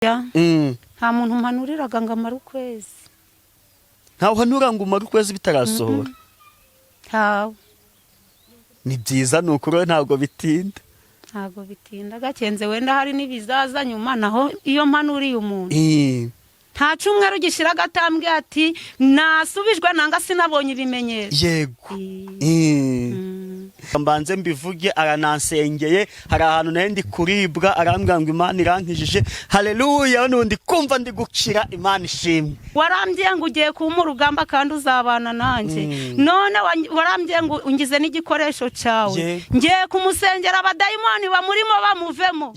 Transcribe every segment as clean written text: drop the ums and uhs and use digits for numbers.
Nta muntu mpanuriraga ngo amare ukwezi. Ntawe uhanura ngo umare ukwezi bitarasohora? Ntawe. Ni byiza, ni ukuri ntabwo bitinda. Ntabwo bitinda, gakenze wenda hari n'ibizaza nyuma. Naho iyo mpanuriye umuntu, nta cyumweru gishira agatambwe ati nasubijwe nanga sinabonye ibimenyetso. Mbanze mbivuge, aranansengeye. Hari ahantu nayo ndi kuribwa, arambwira ngo Imana irankijije. Haleluya, nundi kumva ndi gukira, Imana ishimwe. Warambwiye ngo ugiye kumpa urugamba kandi uzabana nanjye. None warambwiye ngo ungize n'igikoresho cyawe. Ngiye kumusengera, abadayimoni bamurimo bamuvemo.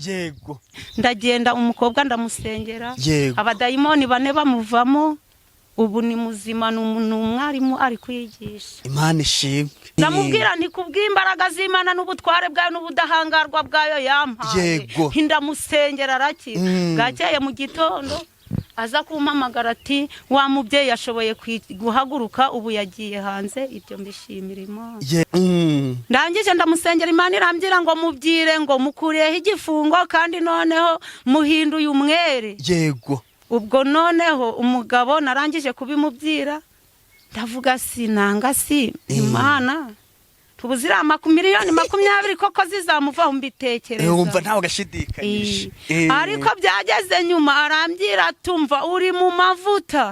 Ndagenda, umukobwa ndamusengera, abadayimoni bane bamuvamo. Ubu ni muzima, ni umwarimu, ari kwigisha. Imana ishimwe. Ndamubwira nti kubw'imbaraga z'Imana n'ubutware bwayo n'ubudahangarwa bwayo yampaye, ndamusengera arakira. Bwakeye mu gitondo aza kumpamagara ati wa mubyeyi yashoboye guhaguruka, ubu yagiye hanze. Ibyo mbishimira Imana. Ndangije ndamusengera, Imana irambwira ngo mubyire ngo mukuriyeho igifungo kandi noneho muhinduye umwere. Ubwo noneho umugabo narangije kubimubwira, ndavuga si nanga si Imana tubu ziriya 20 miliyoni koko zizamuvaho, mbitekereza. Wumva ntawe ugashidikanyije. Ariko byageze nyuma arambwira, tumva uri mu mavuta,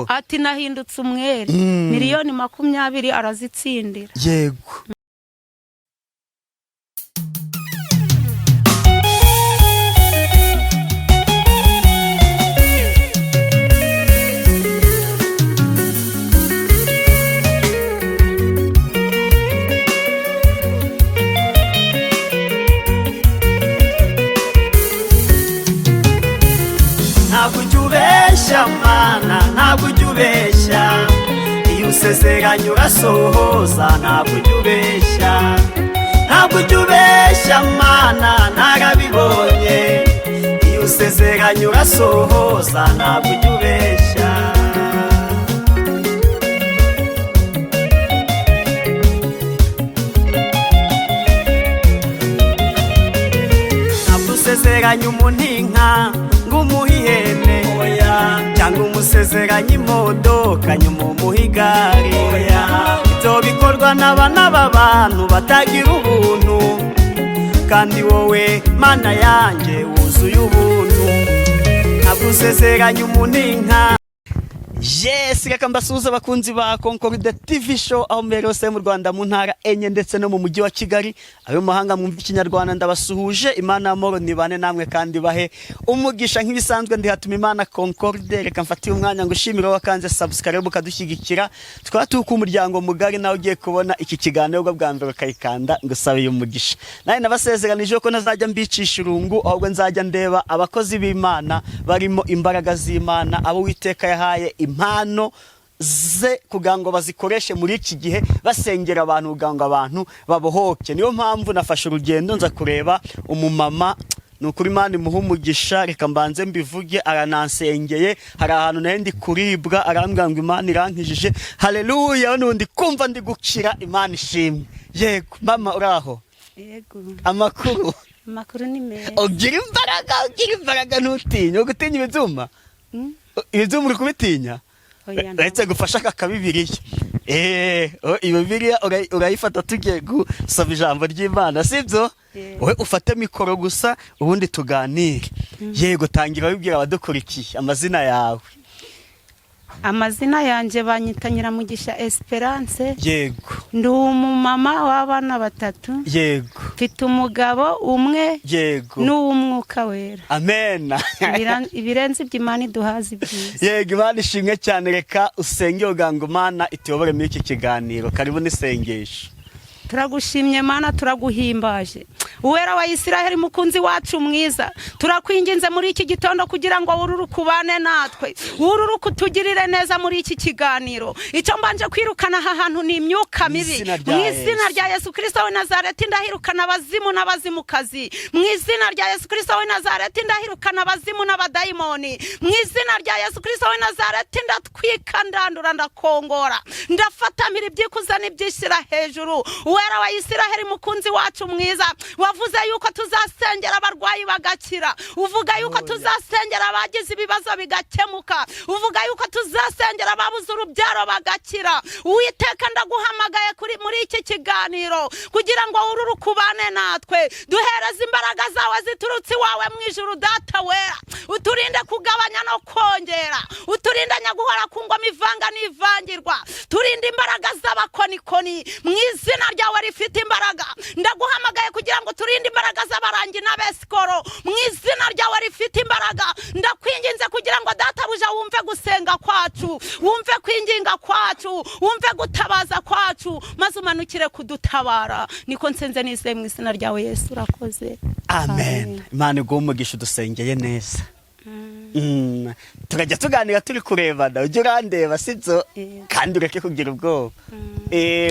ati nahindutse umwere. 20 miliyoni arazitsindira. Ntabwo ujya ubeshya Mana, ntabwo ujya ubeshya. Iyo usezeranye urasohoza, ntabwo ujya ubeshya. Ntabwo ujya ubeshya Mana, narabibonye. Iyo usezeranye urasohoza, ntabwo ujya ubeshya. Ntabwo usezeranye umuntu inka ngo umuhe ihene, cyangwa umusezeranye imodoka nyuma umuhe igare. Ibyo bikorwa n'abana b'abantu batagira ubuntu, kandi wowe Mana yanjye wuzuye ubuntu. Ntabwo usezeranye umuntu inka. Yes, reka mbasuhuze abakunzi ba Concorde TV Show aho mbere hose mu Rwanda, mu ntara enye ndetse no mu mujyi wa Kigali. Ayo mahanga mwumva Ikinyarwanda, ndabasuhuje. Imana y'amahoro nibane namwe kandi bahe umugisha. Nk'ibisanzwe ndi hatuma Imana Concorde. Reka mfate umwanya ngo ushimire wakanze subscribe ukadushyigikira, tukaba tuko umuryango mugari. Nawe ugiye kubona iki kiganiro bwo bwa mbere ukayikanda, ngo usabe umugisha. Nawe nabasezeranije ko ntazajya mbicisha irungu, ahubwo nzajya ndeba abakozi b'Imana barimo imbaraga z'Imana, abo Uwiteka yahaye impano ze kugira ngo bazikoreshe muri iki gihe basengera abantu kugira ngo abantu babohoke. Niyo mpamvu nafashe urugendo nza kureba umumama. Ni ukuri Imana imuha umugisha. Reka mbanze mbivuge, aranansengeye. Hari ahantu nayo ndi kuribwa, arambwira ngo Imana irankijije. Haleluya, nundi kumva ndi gukira, Imana ishimwe. Yego mama, uraho? Yego. Amakuru? Amakuru ni meza. Ugira imbaraga, ugira imbaraga, ntutinye. Ugutinya ibibyuma? Ibibyuma uri kubitinya? Oya, ntabwo. Uretse gufasha aka kabibiriya, iyo Bibiliya urayifata, tugiye gusoma ijambo ry'Imana, sibyo? Yego. Wowe ufate mikoro gusa, ubundi tuganire. Yego, tangira wibwira abadukurikiye amazina yawe. Amazina yanjye banyita Nyiramugisha Esperance. Ndi umumama w'abana batatu. Mfite umugabo umwe n'uw'umwuka wera. Amena. Ibirenze ibyo, Imana iduhaza ibyiza. Yego, Imana ishimwe cyane. Reka usenge ugira ngo Imana ituyobore muri iki kiganiro. Karibu n'isengesho. Turagushimye Mana, turaguhimbaje, Uwera wa Isiraheli, mukunzi wacu mwiza. Turakwinginze muri iki gitondo kugira ngo wururuke ubane natwe, wururuke utugirire neza muri iki kiganiro. Icyo mbanje kwirukana aha hantu ni imyuka Mu mibi. izina rya Mu izina Yesu. rya Yesu Kirisito w'i Nazareti, ndahirukana abazimu n'abazimukazi. Mu izina rya Yesu Kirisito w'i Nazareti, ndahirukana abazimu n'abadayimoni. Mu izina rya Yesu Kirisito w'i Nazareti, ndatwika, ndandura, ndakongora, ndafatamira ibyikuza n'ibyishyira hejuru. Uwera wa Isiraheli, mukunzi wacu mwiza, wavuze yuko tuzasengera abarwayi bagakira, uvuga yuko tuzasengera abagize ibibazo bigakemuka, uvuga yuko tuzasengera ababuze urubyaro bagakira. Uwiteka, ndaguhamagaye kuri muri iki kiganiro kugira ngo wururuke ubane natwe, duhereze imbaraga zawe ziturutse iwawe mu ijuru. Data wera, uturinde kugabanya no kongera, uturinde nyaguhora ku ngoma ivanga n'ivangirwa, turinde imbaraga z'abakonikoni mu izina ryawe rifite imbaraga. Ndaguhamagaye kugira ngo turinde imbaraga z'abarangi n'abesikoro mu izina ryawe rifite imbaraga. Ndakwinginze kugira ngo databuja wumve gusenga kwacu, wumve kwinginga kwacu, wumve gutabaza kwacu, maze umanukire kudutabara. Niko nsenze nizeye mu izina ryawe Yesu, urakoze. Amen. Imana iguhe umugisha, udusengeye neza. Turajya tuganira turi kurebana, ujye urandeba, sibyo? Yego. Kandi ureke kugira ubwoba.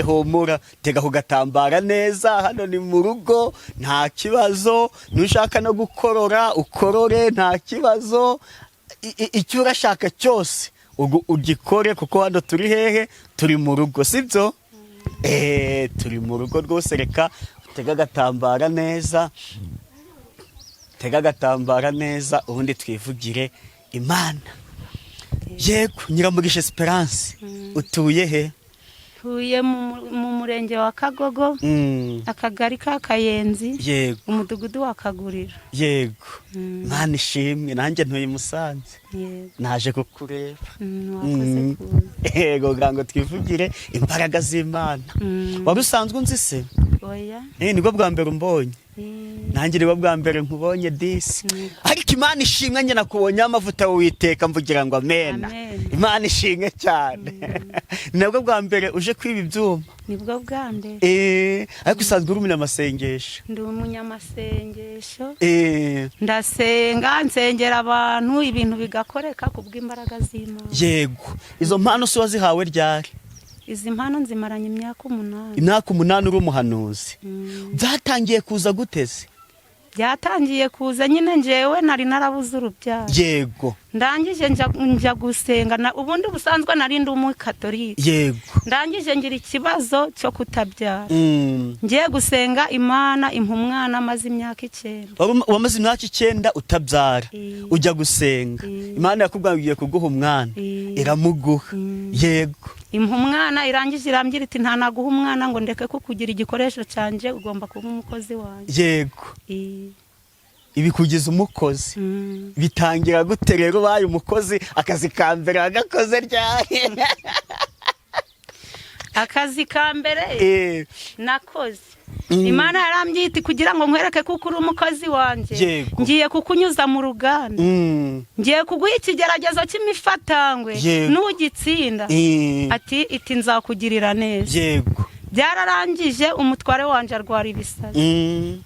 Humura, tega kugatambara neza, hano ni mu rugo, nta kibazo. Nushaka no gukorora ukorore, nta kibazo. Icyo urashaka cyose ugikore, kuko hano turi hehe? Turi mu rugo, sibyo? Turi mu rugo rwose. Reka utege agatambara neza, tega agatambara neza, ubundi twivugire Imana. Yego, Nyiramugisha Esperance, utuye he? Ntuye mu murenge wa Kagogo, akagari ka Kayenzi, umudugudu wa Kaguriro. Yego, Imana ishimwe. Nanjye ntuye i Musanze. Naje kukureba. Wakoze kuza. Yego, kugira ngo twivugire imbaraga z'Imana. Wari usanzwe unzi se? Oya. Nibwo bwa mbere umbonye? Nanjye nibwo bwa mbere nkubonye disi. Ariko Imana ishimwe, njye nakubonyeho amavuta w'Uwiteka, mvugira ngo amena. Amen. Imana ishimwe cyane. Ni nabwo bwa mbere uje kwiba ibyuma? Nibwo bwa mbere. Ariko usanzwe uri umunyamasengesho? Ndi umunyamasengesho. Ndasenga, nsengera abantu, ibintu bigakoreka kubw'imbaraga z'Imana. Yego, izo mpano si wazihawe ryari? Izi mpano nzimaranye imyaka 8. Imyaka 8 uri umuhanuzi? Byatangiye kuza gute se? Byatangiye kuza nyine, njyewe nari narabuze urubyaro. Ndangije njya gusenga, ubundi busanzwe nari ndi umukatolika. Ndangije ngira ikibazo cyo kutabyara. Ngiye gusenga, Imana impa umwana, amaze imyaka 9. Wamaze imyaka 9 utabyara? Ujya gusenga, Imana yakubwiye igiye kuguha umwana, iramuguha. Yego. Impa umwana, irangije irambwira iti: "Ntanaguha umwana ngo ndeke kukugira igikoresho cyanjye, ugomba kuba umukozi wanjye." Ibikugiza umukozi. Bitangira gute rero ubaye umukozi? Akazi ka mbere wagakoze ryari? Akazi ka mbere nakoze, Imana yarambwiye iti: "Kugira ngo nkwereke kuko uri umukozi wanjye, ngiye kukunyuza mu ruganda, ngiye kuguha ikigeragezo cy'imifatangwe, nugitsinda," ati iti "nzakugirira neza." Byararangije, umutware wanjye arwara ibisazi.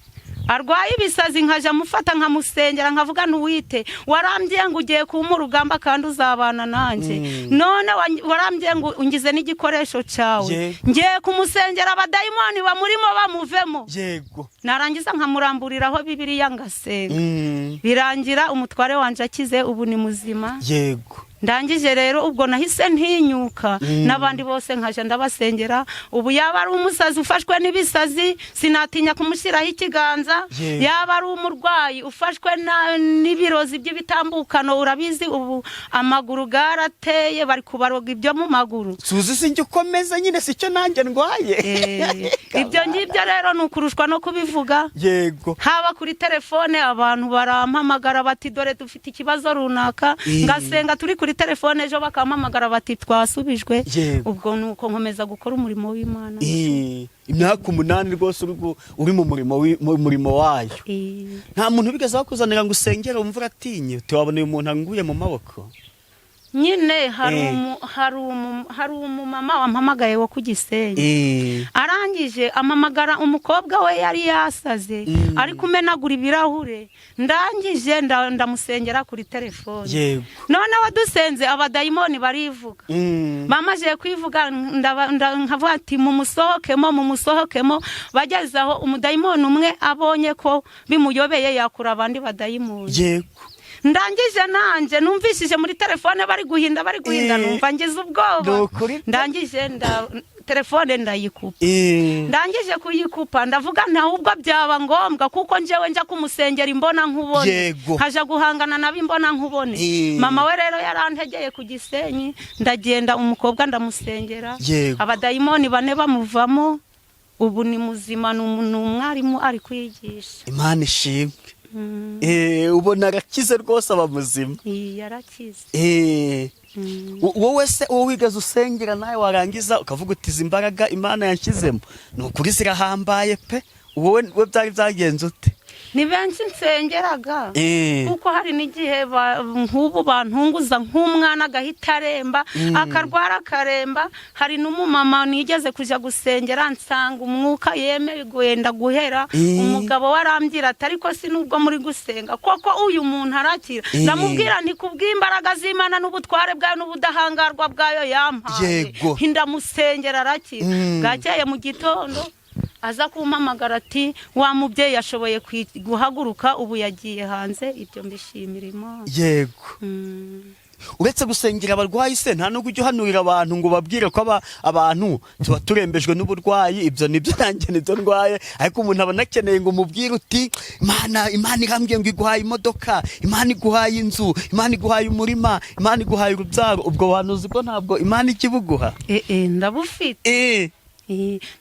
Arwaye ibisazi, nkajya amufata nkamusengera, nkavuga: "Ntuwite, warambwiye ngo ugiye kumpa urugamba kandi uzabana nanjye, none warambwiye ngo ungize n'igikoresho cyawe." Ngiye kumusengera, abadayimoni bamurimo bamuvemo. Narangiza nkamuramburiraho Bibiliya, ngasenga. Birangira umutware wanjye akize, ubu ni muzima. Ndangije rero ubwo nahise ntinyuka n'abandi bose nkajya ndabasengera. Ubu yaba ari umusazi ufashwe n'ibisazi, sinatinya kumushyiraho ikiganza. Yaba ari umurwayi ufashwe n'ibirozi by'ibitambukano, urabizi ubu amaguru garateye, bari kubaroga ibyo mu maguru. Suzi sinjye ukomeza nyine, sicyo nanjye ndwaye. Ibyo ngibyo rero ni ukurushwa no kubivuga. Haba kuri telefone, abantu barampamagara bati: "Dore dufite ikibazo runaka." Ngasenga turi kuri telefone, ejo bakampamagara bati: "Twasubijwe." Ubwo ni uko nkomeza gukora umurimo w'Imana. Imyaka 8 rwose uri mu murimo wayo. Nta muntu bigeze bakuzanira ngo usengere wumva uratinye, uti: "Wabona uyu muntu anguye mu maboko"? Nyine hari umumama wampamagaye wo ku Gisenyi. Arangije ampamagara umukobwa we yari yasaze, ari kumenagura ibirahure. Ndangije ndamusengera kuri telefone. Noneho dusenze, abadayimoni barivuga. Bamaze kwivuga, nkavuga ati: "Mumusohokemo, mumusohokemo." Bageze aho, umudayimoni umwe abonye ko bimuyobeye, yakura abandi badayimoni. Ndangije nanjye numvishije muri telefone bari guhinda, bari guhinda, numva ngize ubwoba. Ni ukuri pe. Ndangije Telefone ndayikupa. Ndangije kuyikupa, ndavuga nta ubwo byaba ngombwa, kuko njyewe njya kumusengera imbona nkubone, nkaja guhangana nabo imbona nkubone. Mama we rero yarantegeye ku Gisenyi, ndagenda, umukobwa ndamusengera, abadayimoni bane bamuvamo. Ubu ni muzima, ni umwarimu, ari kwigisha. Imana ishimwe. Ubona arakize rwose, aba muzima. Iyi, yarakize. Wowe se, uwo wigeze usengera nawe warangiza ukavuga uti: "Izi mbaraga Imana yanshyizemo ni ukuri zirahambaye pe", wowe we byari byagenze ute? Ni benshi nsengeraga, kuko hari n'igihe nk'ubu bantunguza nk'umwana agahita aremba, akarwara akaremba. Hari n'umumama nigeze kujya gusengera, nsanga umwuka yemeye wenda guhera. Umugabo we arambwira ati: "Ariko si nubwo muri gusenga koko uyu muntu arakira?" Ndamubwira nti: "Kubw'imbaraga z'Imana n'ubutware bwayo n'ubudahangarwa bwayo yampaye, ndamusengera arakira." Bwakeye mu gitondo aza kumpamagara ati: "Wa mubyeyi ashoboye guhaguruka, ubu yagiye hanze." Ibyo mbishimira Imana. Uretse gusengera abarwayi se, nta nubwo ujya uhanurira abantu ngo ubabwire ko abantu tuba turembejwe n'uburwayi? Ibyo nibyo, nanjye nibyo ndwaye, ariko umuntu abona akeneye ngo umubwire uti: Imana irambwiye ngo iguhaye imodoka, Imana iguhaye inzu, Imana iguhaye umurima, Imana iguhaye urubyaro." Ubwo buhanuzi bwo ntabwo Imana ikibuguha? Ndabufite.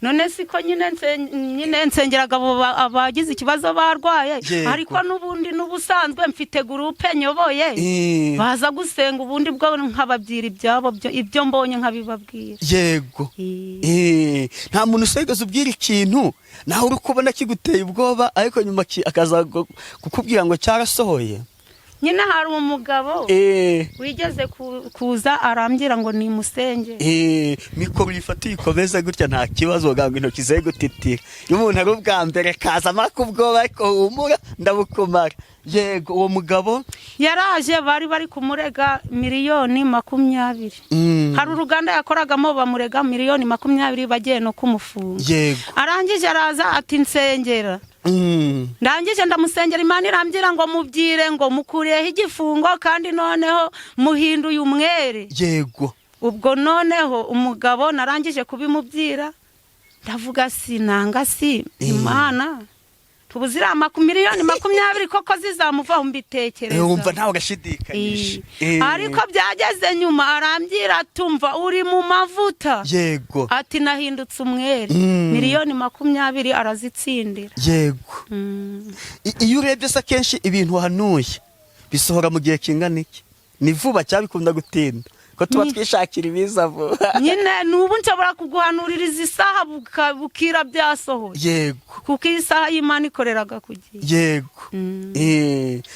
None siko nyine nyine nsengeraga abo abagize ikibazo barwaye, ariko n'ubundi n'ubusanzwe mfite groupe nyoboye, baza gusenga, ubundi bwo nkababwira ibyabo, ibyo mbonye nkabibabwira. Nta muntu usigeze ubwira ikintu nawe uri kubona kiguteye ubwoba, ariko nyuma akaza kukubwira ngo cyarasohoye? Nyine hari umugabo wigeze kuza arambwira ngo nimusenge. Mikoro uyifate uyikomeze gutya, nta kibazo, wagira ngo intoki ze gutitira. Iyo umuntu ari ubwa mbere kaza amaka ubwoba, ariko humura ndabukumara. Yego, uwo mugabo? Yaraje, bari kumurega miliyoni 20. Hari uruganda yakoragamo, bamurega miliyoni 20, bagiye no kumufunga. Arangije araza ati: "Nsengera." Ndangije ndamusengera, Imana irambwira ngo: "Mubyire ngo mukuriyeho igifungo, kandi noneho muhinduye umwere." Ubwo noneho umugabo narangije kubimubwira, ndavuga sinanga si Imana tubu ziriya miliyoni 20 koko zizamuvaho, mbitekereza. Wumva ntawe ugashidikanyije. Ariko byageze nyuma arambwira, atumva uri mu mavuta, ati: "Nahindutse umwere." Miliyoni 20 arazitsindira. Iyo urebye se, akenshi ibintu wahanuye bisohora mu gihe kingana iki? Ni vuba cyangwa bikunda gutinda, ko tuba twishakira ibiza vuba? Nyine n'ubu nshobora kuguhanurira isaha bukira byasohoye, kuko iyi saha y'Imana ikoreraga ku gihe.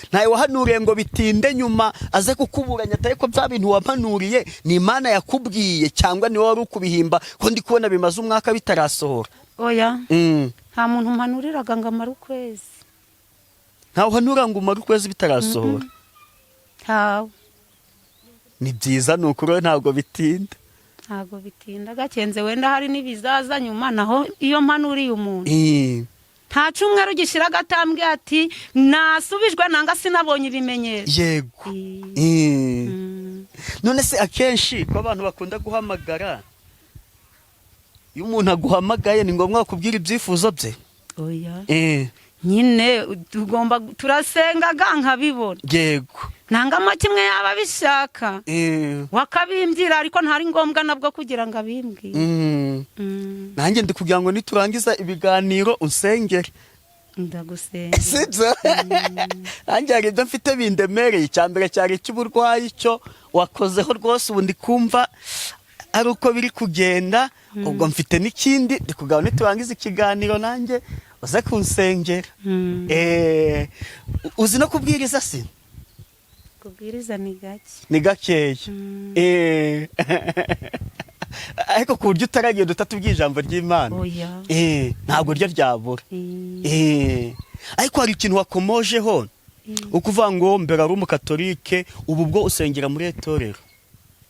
Ntawe wahanuriye ngo bitinde, nyuma aze kukuburanya atari ko bya bintu wampanuriye ni Imana yakubwiye, cyangwa niwe wari ukubihimba, ko ndi kubona bimaze umwaka bitarasohora? Oya. Nta muntu mpanuriraga ngo amare ukwezi. Ntawe uhanura ngo umare ukwezi bitarasohora? Ntawe. Ni byiza, ni ukuri ntabwo bitinda. Ntabwo bitinda, gakenze wenda hari n'ibizaza nyuma. Naho iyo mpanuriye umuntu, nta cyumweru gishira agatambwe ati: "Nasubijwe", nanga sinabonye ibimenyetso. None se akenshi ko abantu bakunda guhamagara, iyo umuntu aguhamagaye ni ngombwa kubwira ibyifuzo bye? Oya. Nyine tugomba turasengaga nkabibona. Nangamo kimwe yaba abishaka wakabimbwira, ariko ntari ngombwa nabwo kugira ngo abimbwire. Nanjye ndi kugira ngo niturangiza ibiganiro unsengere. Ndagusenga. Sibyo, nanjye hari ibyo mfite bindemereye. Icya mbere cyari icy'uburwayi, cyo wakozeho rwose, ubu ndi kumva ari uko biri kugenda. Ubwo mfite n'ikindi ndi kugira ngo niturangiza ikiganiro nanjye uze kunsengera. Uzi no kubwiriza si? Kubwiriza ni gake. Ni gakeya. Ariko ku buryo utaragenda utatubwiye ijambo ry'Imana? Oya. Ntabwo ryo ryabura. Ariko hari ikintu wakomojeho, ukuvuga ngo mbere ari umukatolike, ubu bwo usengera muri etorero?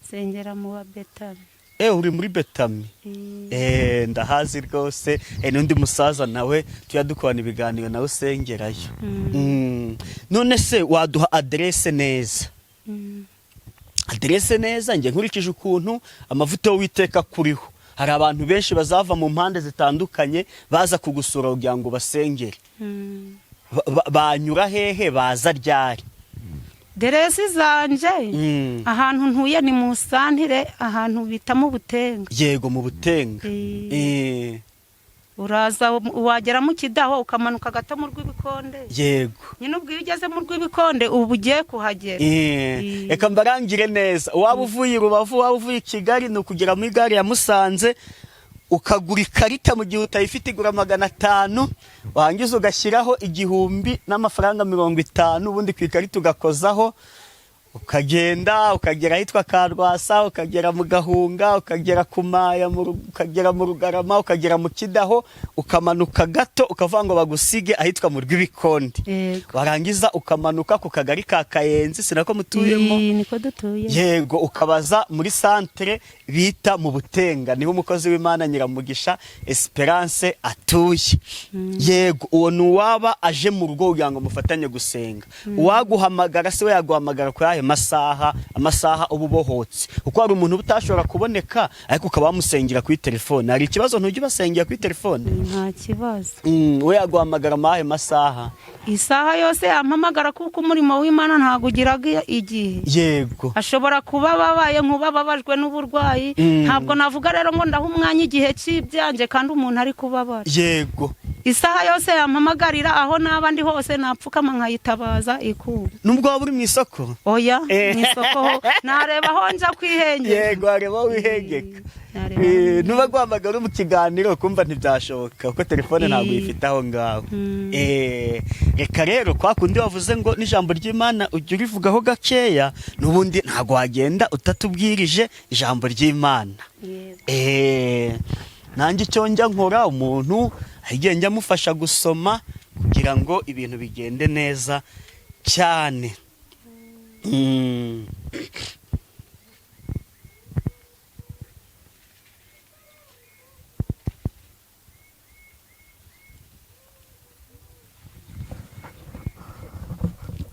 Nsengera mu wa Betami. Uri muri Betami? Ndahazi rwose. N'undi musaza nawe tujya dukorana ibiganiro nawe usengerayo. None se waduha aderese neza? Aderese neza. Njye nkurikije ukuntu amavuta y'Uwiteka kuriho Hari abantu benshi bazava mu mpande zitandukanye baza kugusura kugira ngo basengere. Banyura hehe, baza ryari? Deresi zanje, ahantu ntuye ni mu santire, ahantu bita mu Butenga. Yego, mu Butenga. Uraza wagera mu Kidaho, ukamanuka gato mu Rw'ibikonde. Nyine ubwo iyo ugeze mu Rw'ibikonde uba ugiye kuhagera. Reka mbarangire neza. Waba uvuye i Rubavu, waba uvuye i Kigali, ni ukugera muri gare ya Musanze ukagura ikarita. Mu gihe utayifite igura 500, warangiza ugashyiraho 1050, ubundi ku ikarita ugakozaho, ukagenda ukagera ahitwa Karwasa, ukagera mu Gahunga, ukagera ku Maya, ukagera mu Rugarama, ukagera mu Kidaho, ukamanuka gato ukavuga ngo bagusige ahitwa mu Rw'ibikonde. Warangiza ukamanuka ku kagari ka Kayenzi, sinako mutuyemo? Niko dutuye. Yego, ukabaza muri santere bita mu Butenga, niho umukozi w'Imana Nyiramugisha Esperance atuye. Yego, uwo ni uwaba aje mu rugo kugira ngo mufatanye gusenga. Uwaguhamagara se we yaguhamagara kuri ayo masaha, amasaha uba ubohotse? Kuko hari umuntu uba utashobora kuboneka, ariko ukaba wamusengera kuri telefone. Hari ikibazo? Ntujya ubasengera kuri telefone? Nta kibazo. We yaguhamagara mu ayo masaha? Isaha yose yampamagara, kuko umurimo w'Imana ntabwo ugiraga igihe. Ashobora kuba ababaye nk'ubababajwe n'uburwayi. Ntabwo navuga rero ngo ndaha umwanya igihe cy'ibyanjye kandi umuntu ari kubabara. Isaha yose yampamagarira, aho naba ndi hose, napfukama nkayitabaza ikumva. Nubwo waba uri mu isoko? Oya, mu isoko ho nareba aho nja kwihengera. Yego, wareba aho wihengeka. Nareba. Nuba guhamagara uri mu kiganiro kumva ntibyashoboka, kuko telefone ntabwo uyifite aho ngaho. Reka rero kwa kundi wavuze ngo n'ijambo ry'Imana ujya urivugaho gakeya, n'ubundi ntabwo wagenda utatubwirije ijambo ry'Imana. Nanjye icyo njya nkora, umuntu igihe njya amufasha gusoma kugira ngo ibintu bigende neza cyane.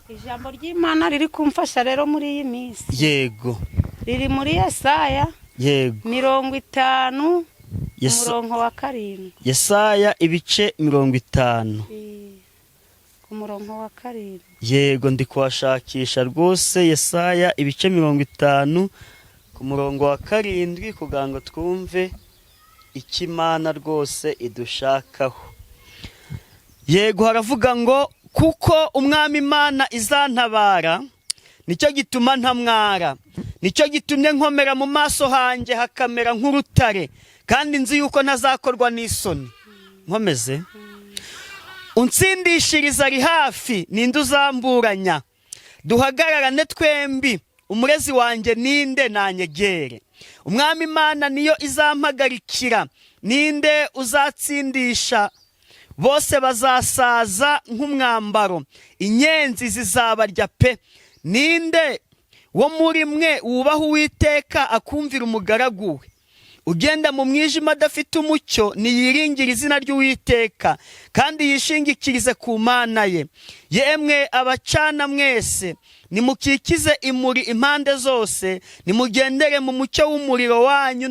Ijambo ry'Imana riri kumfasha rero muri iyi minsi, riri muri Yesaya 50, umurongo wa 7. Yesaya ibice 50. Ku murongo wa 7. Yego, ndi kuhashakisha rwose. Yesaya ibice 50 ku murongo wa 7, kugira ngo twumve icyo Imana rwose idushakaho. Yego, haravuga ngo: "Kuko Umwami Imana izantabara, nicyo gituma ntamwara, nicyo gitumye nkomera mu maso hanjye hakamera nk'urutare, kandi nzi yuko ntazakorwa n'isoni." Nkomeze? "Unsindishiriza ari hafi, ninde uzamburanya? Duhagararane twembi. Umurezi wanjye ninde nanyegere? Umwami Imana niyo izampagarikira, ninde uzatsindisha? Bose bazasaza nk'umwambaro, inyenzi zizabarya pe. Ninde wo muri mwe wubaha Uwiteka, akumvira umugaragu we? Ugenda mu mwijima adafite umucyo, niyiringire izina ry'Uwiteka kandi yishingikirize ku Mana ye. Yemwe abacana mwese, nimukikize imuri impande zose, nimugendere mu mucyo w'umuriro wanyu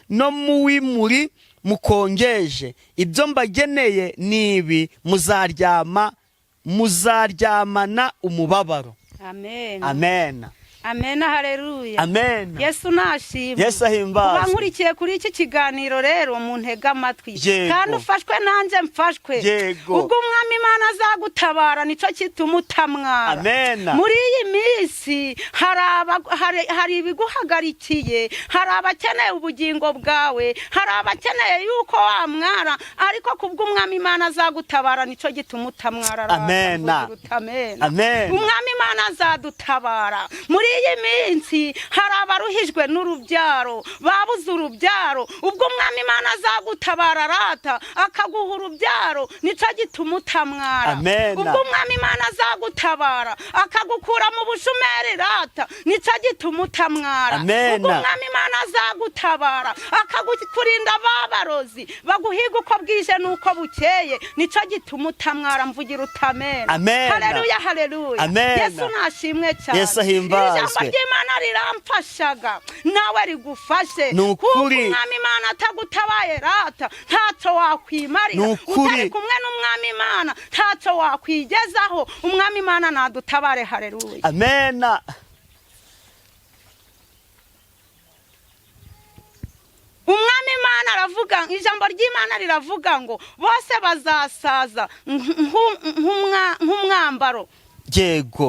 no mu w'imuri mukongeje. Ibyo mbageneye ni ibi: muzaryama, muzaryamana umubabaro." Amen. Amen. Amen, haleluya. Amen. Yesu nashimwe. Yesu ahimbazwe. Kuba nkurikiye kuri iki kiganiro rero, muntege amatwi, kandi ufashwe nanjye mfashwe. Ubwo Umwami Imana azagutabara, nicyo kituma utamwara. Amen. Muri iyi minsi hari ibiguhagarikiye, hari abakeneye ubugingo bwawe, hari abakeneye yuko wamwara, ariko kubw'Umwami Imana azagutabara, nicyo gituma utamwara. Amen. Amen. Amen. Umwami Imana azadutabara. Muri iyi minsi hari abaruhijwe n'urubyaro, babuze urubyaro. Ubwo Umwami Imana azagutabara rata, akaguha urubyaro, nicyo gituma utamwara. Amen. Ubwo Umwami Imana azagutabara akagukura mu bushumeri rata, nicyo gituma utamwara. Amen. Ubwo Umwami Imana azagutabara akakurinda babarozi baguhiga uko bwije n'uko bukeye, nicyo gituma utamwara. Mvugira utamena. Amen. Haleluya, haleluya. Amen. Yesu nashimwe cyane. Yesu ahimbazwe. Iri Ijambo ry'Imana riramfashaga, nawe rigufashe. Ni Kuko ukuri. Umwami Imana atagutabaye rata, ntacyo wakwimarira. Ni ukuri. Utari kumwe n'Umwami Imana, ntacyo wakwigezaho. Umwami Imana nadutabare. Hareruya. Amena. Umwami Imana aravuga, ijambo ry'Imana riravuga ngo bose bazasaza nk'umwambaro.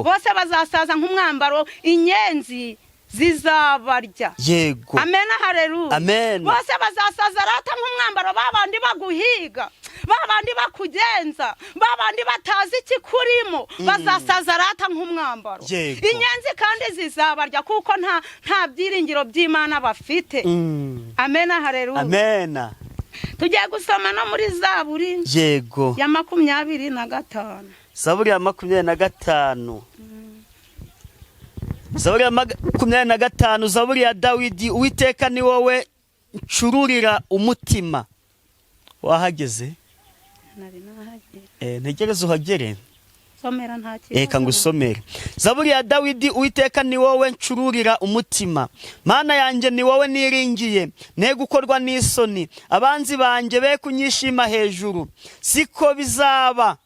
Bose bazasaza nk'umwambaro, inyenzi zizabarya. Amena, hareruya. Amen. Bose bazasaza rata nk'umwambaro, babandi baguhiga, babandi bakugenza, babandi batazi ikikurimo, bazasaza rata nk'umwambaro. Inyenzi kandi zizabarya, kuko nta byiringiro by'Imana bafite. Amena, hareruya. Amena. Tugiye gusoma no muri Zaburi ya 25. Zaburi ya 25, Zaburi ya 25, Zaburi ya Dawidi. Uwiteka, ni wowe ncururira umutima. Wahageze? Nari nahageze. Ntegereze uhagere. Somera, nta kibazo. Reka ngusomere Zaburi ya Dawidi. Uwiteka, ni wowe ncururira umutima, Mana yanjye, ni wowe niringiye, ne gukorwa n'isoni. Abanzi banjye be kunyishima hejuru. Siko bizaba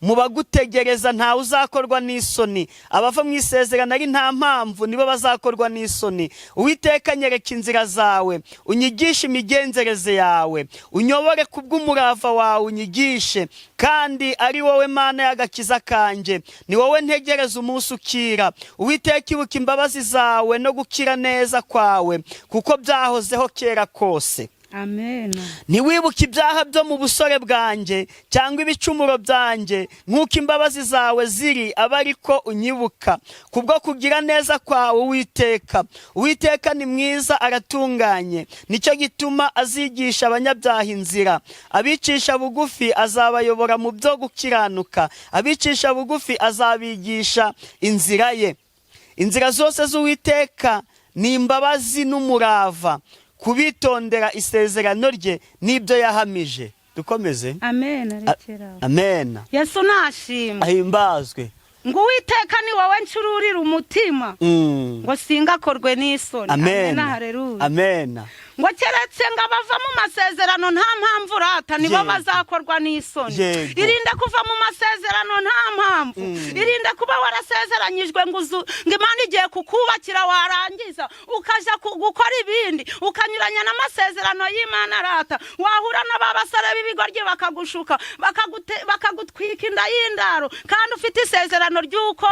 mu bagutegereza, ntawe uzakorwa n'isoni. Abava mu isezerano ari nta mpamvu nibo bazakorwa n'isoni. Uwiteka, nyereka inzira zawe, unyigishe imigenzereze yawe. Unyobore kubw'umurava wawe, unyigishe, kandi ari wowe Mana y'agakiza kanjye, ni wowe ntegereza umunsi ukira. Uwiteka, ibuka imbabazi zawe no gukira neza kwawe, kuko byahozeho kera kose. Amen. Ntiwibuke ibyaha byo mu busore bwanjye cyangwa ibicumuro byanjye. Nk'uko imbabazi zawe ziri, aba ariko unyibuka kubwo kugira neza kwawe. Uwiteka, Uwiteka ni mwiza, aratunganye, nicyo gituma azigisha abanyabyaha inzira. Abicisha bugufi azabayobora mu byo gukiranuka, abicisha bugufi azabigisha inzira ye. Inzira zose z'Uwiteka ni imbabazi n'umurava kubitondera isezerano rye n'ibyo yahamije. Dukomeze? Amen, rekera. Amen. Yesu nashimwe. Ahimbazwe. Ngo Uwiteka, ni wowe ncururira umutima, ngo singakorwe n'isoni. Amen. Haleluya. Amen. Ngo keretse ngo abava mu masezerano nta mpamvu rata, nibo bazakorwa n'isoni. Irinde kuva mu masezerano nta mpamvu. Irinde kuba warasezeranyijwe ngo Imana igiye kukubakira, warangiza ukaja gukora ibindi, ukanyuranya n'amasezerano y'Imana rata. Wahura na ba basore b'ibigoryi bakagushuka, bakagutwika inda y'indaro, kandi ufite isezerano ry'uko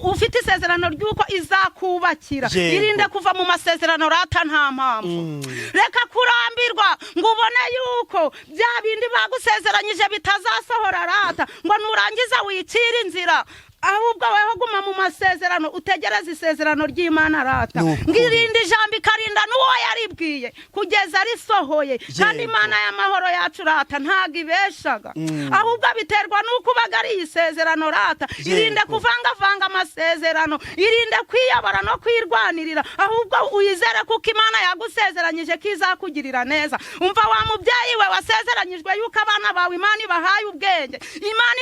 ufite isezerano ry'uko izakubakira. Irinde kuva mu masezerano rata nta mpamvu. Reka kurambirwa ngo ubone yuko bya bindi bagusezeranyije bitazasohora rata, ngo nurangiza wicire inzira. Ahubwo weho guma mu masezerano, utegereze isezerano ry'Imana rata. Ni ukuri. Ngo irinde ijambo, ikarinda n'uwo yaribwiye kugeza risohoye. Kandi Imana y'amahoro yacu rata ntabwo ibeshaga, ahubwo biterwa n'uko ubagariye isezerano rata. Irinde kuvangavanga amasezerano, irinde kwiyabara no kwirwanirira, ahubwo uyizere kuko Imana yagusezeranyije ko izakugirira neza. Umva wa mubyeyi we wasezeranyijwe yuko abana bawe Imana ibahaye ubwenge, Imana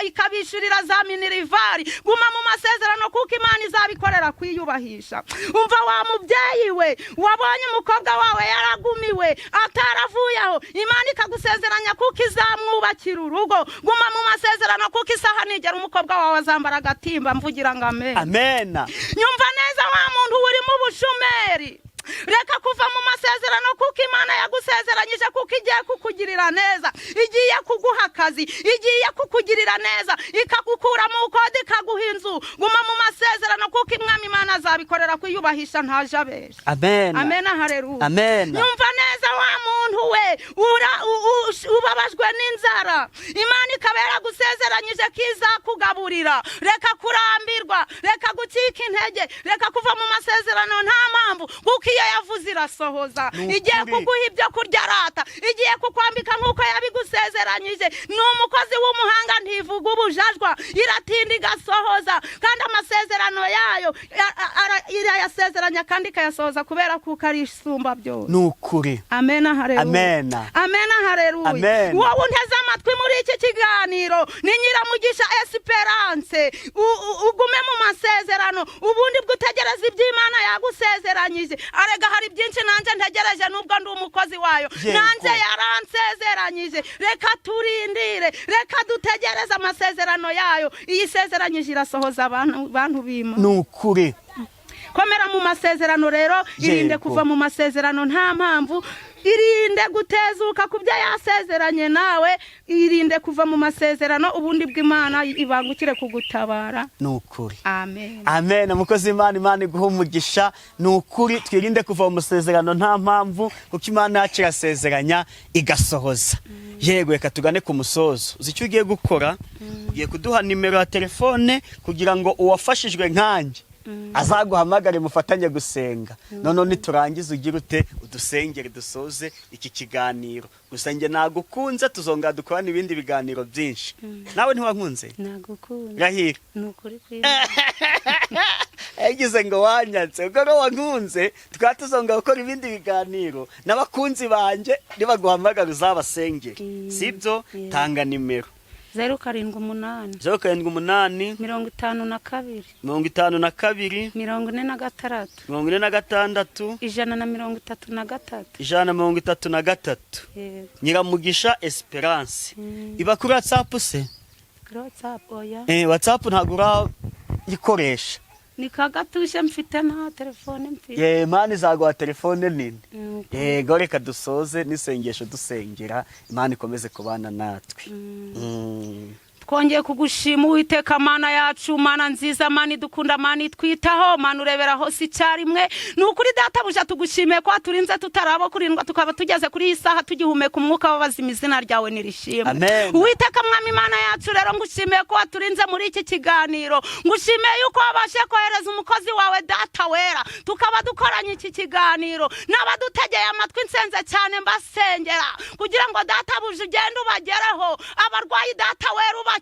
ikabishyurira za minerval, guma mu masezerano kuko Imana izabikorera kwiyubahisha. Umva wa mubyeyi we wabonye umukobwa wawe yaragumiwe ataravuye aho, Imana ikagusezeranya kuko izamwubakira urugo, guma mu masezerano kuko isaha nigera umukobwa wawe azambara agatimba. Mvugira ngo amen. Amena. Nyumva neza wa muntu uri mu bushomeri, reka kuva mu masezerano kuko Imana yagusezeranyije kuko igiye kukugirira neza, igiye kuguha akazi, igiye kukugirira neza, ikagukura mu kode, ikaguha inzu. Guma mu masezerano kuko Imwami Imana azabikorera kwiyubahisha, ntaje abesha. Amena. Amena, haleluya. Amena. Nyumva neza wa muntu we ubabajwe n'inzara, Imana ikaba yaragusezeranyije ko izakugaburira, reka kurambirwa, reka gucika intege, reka kuva mu masezerano nta mpamvu, kuko iyo yavuze irasohoza. Ni ukuri. Igiye kuguha ibyo kurya rata, igiye kukwambika nk'uko yabigusezeranyije. Ni umukozi w'umuhanga, ntivuga ubujajwa, iratinda igasohoza, kandi amasezerano yayo Irayasezeranya kandi ikayasohoza kubera kuko ari isumba byose. Ni ukuri. Amena, hareruya. Amena. Amena, hareruya. Amena. Wowe unteze amatwi muri iki kiganiro, ni Nyiramugisha Esperance. Ugume mu masezerano, ubundi bwo utegereza iby'Imana yagusezeranyije. Arega hari byinshi nanjye ntegereje, nubwo ndi umukozi wayo. Nanjye yaransezeranyije. Reka turindire, reka dutegereze amasezerano yayo. Iyi isezeranyije irasohoza, abantu, bantu b'Imana. Ni ukuri. Komera mu masezerano rero, irinde kuva mu masezerano nta mpamvu, irinde gutezuka ku byo yasezeranye nawe, irinde kuva mu masezerano, ubundi bw'Imana ibangukire kugutabara. Ni ukuri. Amen. Amen. Umukozi w'Imana, Imana iguha umugisha. Ni ukuri, twirinde kuva mu masezerano nta mpamvu, kuko Imana yacu irasezeranya igasohoza. Yego, reka tugane ku musozo. Uzi icyo ugiye gukora? Ugiye kuduha nimero ya telefone kugira ngo uwafashijwe nkanjye azaguhamagare mufatanye gusenga. Noneho niturangiza ugire ute? Udusengere dusoze iki kiganiro. Gusa njye nagukunze, tuzongera dukorane ibindi biganiro byinshi. Nawe ntiwankunze? Nagukunda. Rahira. Ni ukuri kw'Imana. Yagize ngo wanyatse. Ubwo rero wankunze, tukaba tuzongera gukora ibindi biganiro n'abakunzi banjye. Nibaguhamagara uzabasengere. Sibyo? Yeah. Tanga nimero. 078. 078. 52. 52. 46. 46. 133. 133. Yego. Nyiramugisha Esperance. Iba kuri WhatsApp se? Kuri WhatsApp oya. WhatsApp ntabwo urayikoresha? Ni kagatushe mfite, nta telefone mfite. Ye, Imana izaguha telefone nini. Yego, reka dusoze n'isengesho dusengera Imana ikomeze kubana natwe. Twongeye kugushima, Uwiteka Mana yacu, Mana nziza, Mana idukunda, Mana itwitaho, Mana urebera hose icyarimwe. Ni ukuri databuja, tugushimiye ko waturinze tutarabo kurindwa, tukaba tugeze kuri iyi saha tugihumeka umwuka w'abazima. Izina ryawe nirishimwe. Amen. Uwiteka Mwami Mana yacu, rero ngushimiye ko waturinze muri iki kiganiro. Ngushimiye yuko wabashije kohereza umukozi wawe data wera, tukaba dukoranye iki kiganiro n'abadutegeye amatwi. Nsenze cyane mbasengera kugira ngo databuja ugende ubagereho. Abarwayi, data wera, ubakize.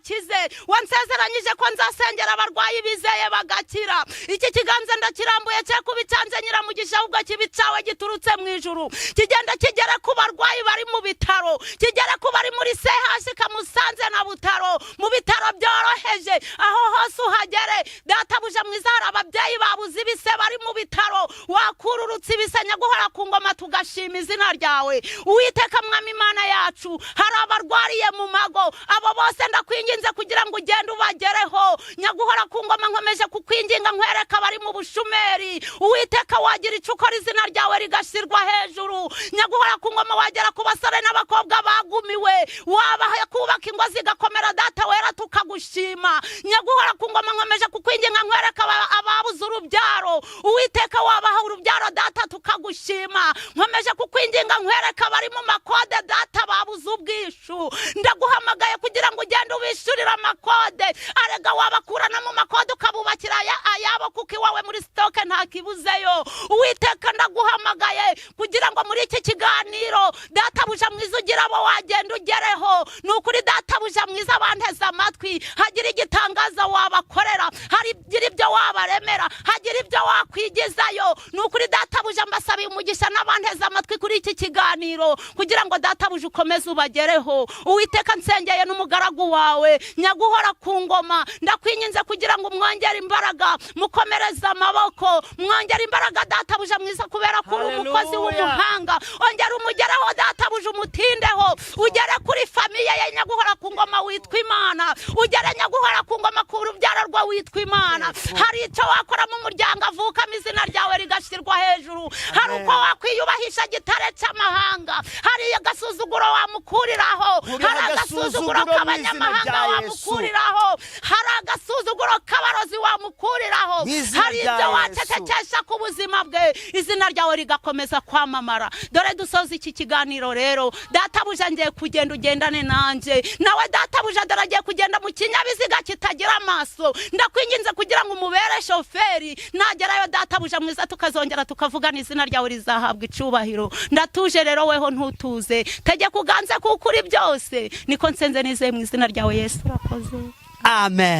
Wansezeranyije ko nzasengera abarwayi bizeye bagakira. Iki kiganza ndakirambuye, cye kuba icyanze Nyiramugisha, ahubwo kiba icyawe giturutse mu ijuru, kigenda kigere ku barwayi bari mu bitaro, kigere ku bari muri CHUK Musanze na Butaro, mu bitaro byoroheje, aho hose uhagere databuja mwiza. Hari ababyeyi babuze ibise bari mu bitaro, wakururutse ibise nyaguhora ku ngoma, tugashima izina ryawe, Uwiteka Mwami Imana yacu. Hari abarwariye mu mago, abo bose ndakwinginze kugira ngo ugende ubagereho nyaguhora ku ngoma. Nkomeje kukwinginga nkwereka abari mu bushumeri. Uwiteka, wagira icyo ukora izina ryawe rigashyirwa hejuru. Nyaguhora ku ngoma, wagera ku basore n'abakobwa bagumiwe, wabaha kubaka ingo zigakomera, data wera, tukagushima. Nyaguhora ku ngoma, nkomeje kukwinginga nkwereka ababuze urubyaro. Uwiteka, wabaha urubyaro data, tukagushima. Nkomeje kukwinginga nkwereka abari mu makode, data, babuze ubwishu. Ndaguhamagaye kugira ngo ugende ubishyurire amakode. Arega wabakurana mu makode ukabubakira ayabo, kuko iwawe muri stock nta kibuzeyo. Uwiteka, ndaguhamagaye kugira ngo muri iki kiganiro, databuja mwiza, ugira abo wagenda ugereho. Ni ukuri databuja mwiza, banteze amatwi, hagira igitangaza wabakorera, hagira ibyo wabaremera, hagira ibyo wakwigizayo. Ni ukuri databuja, mbasabiye umugisha n'abanteze amatwi kuri iki kiganiro kugira ngo databuja ukomeze ubagereho. Uwiteka, nsengeye n'umugaragu wawe nyaguhora ku ngoma. Ndakwinginze kugira ngo umwongere imbaraga, mukomereze amaboko, mwongere imbaraga databuja mwiza, kubera ko uri umukozi Haleluya. w'umuhanga. Ongera umugereho databuja, umutindeho, ugere kuri famille ye nyaguhora ku ngoma witwa Imana, ugere nyaguhora ku ngoma ku rubyaro rwe witwa Imana. Hari icyo wakora mu muryango avukamo izina ryawe rigashyirwa hejuru. Hari uko wakwiyubahisha gitare cy'amahanga, hari agasuzuguro wamukuriraho. Kuriho Hari agasuzuguro agasuzuguro mu izina k'abanyamahanga rya Yesu. wamukuriraho, hari agasuzuguro k'abarozi wamukuriraho. Mu izina Hari rya ibyo Yesu. wacecekesha ku buzima bwe, izina ryawe rigakomeza kwamamara. Dore dusoza iki kiganiro rero, databuja ngiye kugenda, ugendane nanjye. Nawe databuja, dore agiye kugenda mu kinyabiziga kitagira amaso. Ndakwinginze kugira ngo umubere shoferi. Nagerayo databuja mwiza, tukazongera tukavugana, izina ryawe rizahabwa icubahiro. Ndatuje rero, weho ntutuze, tegeka uganze kuko uri byose. Niko nsenze nizeye mu izina ryawe Yesu. Urakoze. Amen.